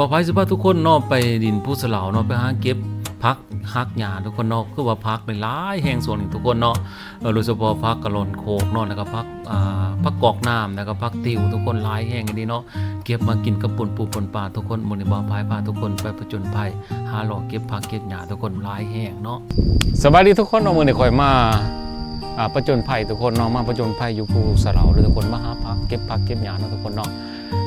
ບໍ່ໄພຊິພາທຸກຄົນເນາະ ໄປດິນພູສະເຫຼົາເນາະ ໄປຫາເກັບຜັກຫັກຫຍ້າທຸກຄົນເນາະ. ຄືວ່າຜັກນີ້ຫຼາຍແຮງຊ່ວງນີ້ທຸກຄົນເນາະ ເອີ ໂດຍສະເພາະຜັກກະໂຫຼນໂຄກເນາະ ແລ້ວກໍຜັກ ອ່າ ຜັກກອກນ້ຳ ແລ້ວກໍຜັກຕິວທຸກຄົນ ຫຼາຍແຮງອີ່ຫຼີເນາະ. ເກັບມາກິນກັບປົ່ນປູ່ປົ່ນປາທຸກຄົນ. ມື້ນີ້ບ່າວພາຍພາທຸກຄົນໄປຜະຈົນໄພ ຫາເລາະເກັບຜັກເກັບຫຍ້າທຸກຄົນ ຫຼາຍແຮງເນາະ. ສະບາຍດີທຸກຄົນເນາະ ມື້ນີ້ຂ້ອຍມາ ອ່າ ຜະຈົນໄພທຸກຄົນເນາະ ມາຜະຈົນໄພຢູ່ພູສະເຫຼົາເດີທຸກຄົນ ມາຫາຜັກ ເກັບຜັກເກັບຫຍ້າເນາະທຸກຄົນເນາະ.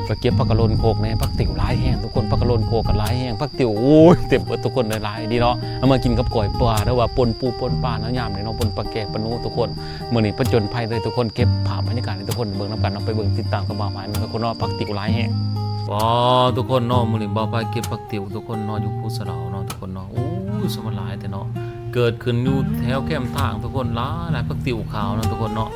ກໍເກັບຜັກກະໂຫຼນໂຄກແດ່ ຜັກຕິວຫຼາຍແຮງທຸກຄົນ ຜັກກະໂຫຼນໂຄກກໍຫຼາຍແຮງ ຜັກຕິວ ໂອ້ຍ ເຕັມເບິດທຸກຄົນ ຫຼາຍໆດີເນາະ. ເອົາມາກິນກັບກ້ອຍປາ ຫຼືວ່າປົ່ນປູ່ປົ່ນປາເນາະ ຍາມນີ້ເນາະ ປົ່ນປາແກະປາໜູທຸກຄົນ. ມື້ນີ້ຜະຈົນໄພເລີຍທຸກຄົນ ເກັບພາບບັນຍາກາດໃຫ້ທຸກຄົນເບິ່ງນຳກັນເນາະ ໄປເບິ່ງຕິດຕາມກັບບ່າວພາຍເນາະທຸກຄົນເນາະ. ຜັກຕິວຫຼາຍແຮງ ວ້າວ ທຸກຄົນເນາະ ມື້ນີ້ບ່າວພາຍເກັບຜັກຕິວທຸກຄົນເນາະ ຢູ່ພູສະເຫຼົາເນາະທຸກຄົນເນາະ. ໂອ້ຍ ສະມາຫຼາຍແທ້ເນາະ ເກີດຂຶ້ນຢູ່ແຖວແຄມທາງທຸກຄົນ ຫຼາຍໆ ຜັກຕິວຂາວເນາະທຸກຄົນເນາະ.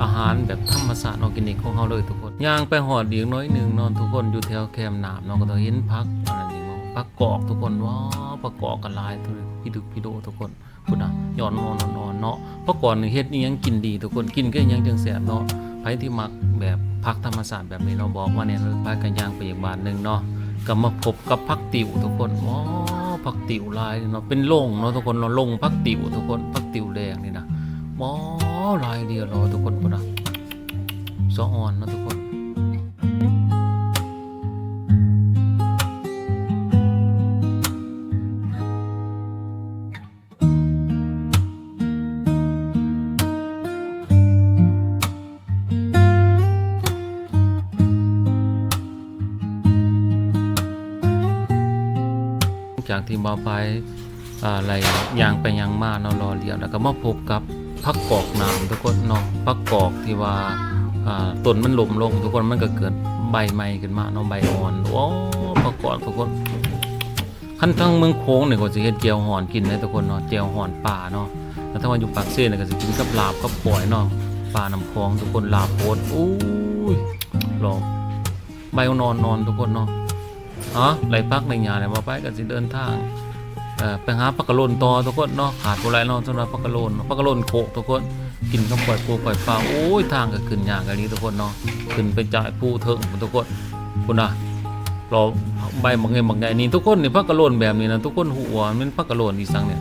ອາຫານແບບທຳມະຊາດ ອອກແກນິກຂອງເຮົາເລີຍທຸກຄົນ. ຍ່າງໄປຮອດອີກໜ້ອຍໜຶ່ງເນາະທຸກຄົນ ຢູ່ແຖວແຄມນ້ຳເນາະ ກໍຈະເຫັນຜັກ ອັນນັ້ນອີກເນາະ ຜັກກອກທຸກຄົນ. ວ້າວ ຜັກກອກກໍຫຼາຍ ພິດຶກພິໂດທຸກຄົນ. ພຸ້ນນະ ຍອດອ່ອນໆເນາະ. ຜັກກອກນີ້ເຮັດອີ່ຫຍັງກິນດີທຸກຄົນ ກິນກັບອີ່ຫຍັງຈັ່ງແຊບເນາະ. ໃຜທີ່ມັກແບບຜັກທຳມະຊາດແບບນີ້ເນາະ ບອກມາແດ່ເດີ. ພາກັນຍ່າງໄປອີກບ້ານໜຶ່ງເນາະ ກໍມາພົບກັບຜັກຕິວທຸກຄົນ. ໂອ້ ຜັກຕິວຫຼາຍເນາະ ເປັນໂລງເນາະທຸກຄົນເນາະ ໂລງຜັກຕິວທຸກຄົນ ຜັກຕິວແດງນີ້ນະ. ໂອ້ ຫຼາຍເດເນາະທຸກຄົນ ພຸ້ນນະ ສະອອນເນາະທຸກຄົນ. ຈາກທີ່ບ່າວພາຍ ອ່າ ໄລ່ຍ່າງໄປຍ່າງມາເນາະ ຫຼໍ່ຫຼຽວ ແລ້ວກໍມາພົບກັບຜັກກອກນ້ຳທຸກຄົນເນາະ. ຜັກກອກທີ່ວ່າ ອ່າ ຕົ້ນມັນລົ້ມລົງທຸກຄົນ ມັນກໍເກີດໃບໃໝ່ຂຶ້ນມາເນາະ ໃບອ່ອນ. ໂອ້ ຜັກກອກທຸກຄົນ. ຄັນທາງເມືອງໂຂງນີ້ກໍຊິເຮັດແຈ່ວຮ້ອນກິນເດ້ທຸກຄົນເນາະ ແຈ່ວຮ້ອນປາເນາະ. ແລ້ວຖ້າວ່າຢູ່ປາກເຊນີ້ກໍຊິກິນກັບລາບກັບກ້ອຍເນາະ ປານ້ຳຂອງທຸກຄົນ ລາບໂພດ. ໂອ້ຍ ລອງ ໃບອ່ອນໆ ທຸກຄົນເນາະ. ເອົາ ໄດ້ຜັກໄດ້ຫຍ້າແລ້ວ ບ່າວພາຍກໍຊິເດີນທາງ ເອີ ໄປຫາຜັກກະໂຫຼນຕໍ່ທຸກຄົນເນາະ. ຂາດບໍ່ໄດ້ເນາະ ສຳລັບຜັກກະໂຫຼນ ຜັກກະໂຫຼນໂຄກທຸກຄົນ ກິນກັບກ້ອຍປູກ້ອຍປາ. ໂອ້ຍ ທາງກໍຂຶ້ນຍາກອີ່ຫຼີທຸກຄົນເນາະ ຂຶ້ນໄປຈາກພູເທິງພຸ້ນທຸກຄົນ. ພຸ້ນນະ ລອໃບບັກໃຫຍ່ບັກໃຫຍ່ນີ້ທຸກຄົນ. ນີ້ຜັກກະໂຫຼນແບບນີ້ນະ ທຸກຄົນຮູ້ວ່າມັນຜັກກະໂຫຼນອີ່ສັງນີ້.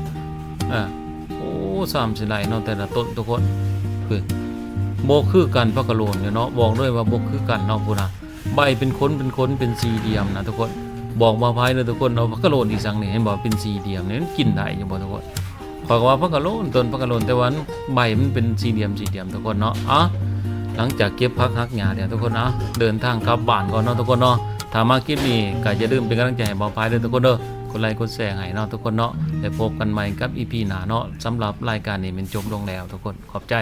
ເອີ ໂອ້ ຊ່ຳຊິໄດ້ເນາະ ແຕ່ລະຕົ້ນທຸກຄົນ. ຄື ບໍ່ຄືກັນ ຜັກກະໂຫຼນນີ້ເນາະ ບອກເລີຍວ່າບໍ່ຄືກັນເນາະ. ພຸ້ນນະ ໃບເປັນຂົນເປັນຂົນ ເປັນສີ່ຫຼ່ຽມນະທຸກຄົນ. ບອກບ່າວພາຍເດີທຸກຄົນເນາະ ຜັກກະໂຫຼນອີ່ສັງນີ້ ເຫັນບໍ່ ເປັນສີ່ຫຼ່ຽມນີ້ ມັນກິນໄດ້ຢູ່ບໍ່ທຸກຄົນ? ຂ້ອຍກໍວ່າຜັກກະໂຫຼນ ຕົ້ນຜັກກະໂຫຼນ ແຕ່ວ່າໃບມັນເປັນສີ່ຫຼ່ຽມ ສີ່ຫຼ່ຽມທຸກຄົນເນາະ. ເອົາ ຫຼັງຈາກເກັບຜັກຫັກຫຍ້າແລ້ວທຸກຄົນ ເອົາ ເດີນທາງກັບບ້ານກ່ອນເນາະທຸກຄົນເນາະ. ຖ້າມັກຄລິບນີ້ກໍຢ່າລືມເປັນກຳລັງໃຈໃຫ້ບ່າວພາຍເດີທຸກຄົນເດີ ກົດໄລກົດແຊໃຫ້ເນາະທຸກຄົນເນາະ. ແລ້ວພົບກັນໃໝ່ກັບອີພີໜ້າເນາະ. ສຳລັບລາຍການນີ້ແມ່ນຈົບລົງແລ້ວທຸກຄົນ ຂອບໃຈ.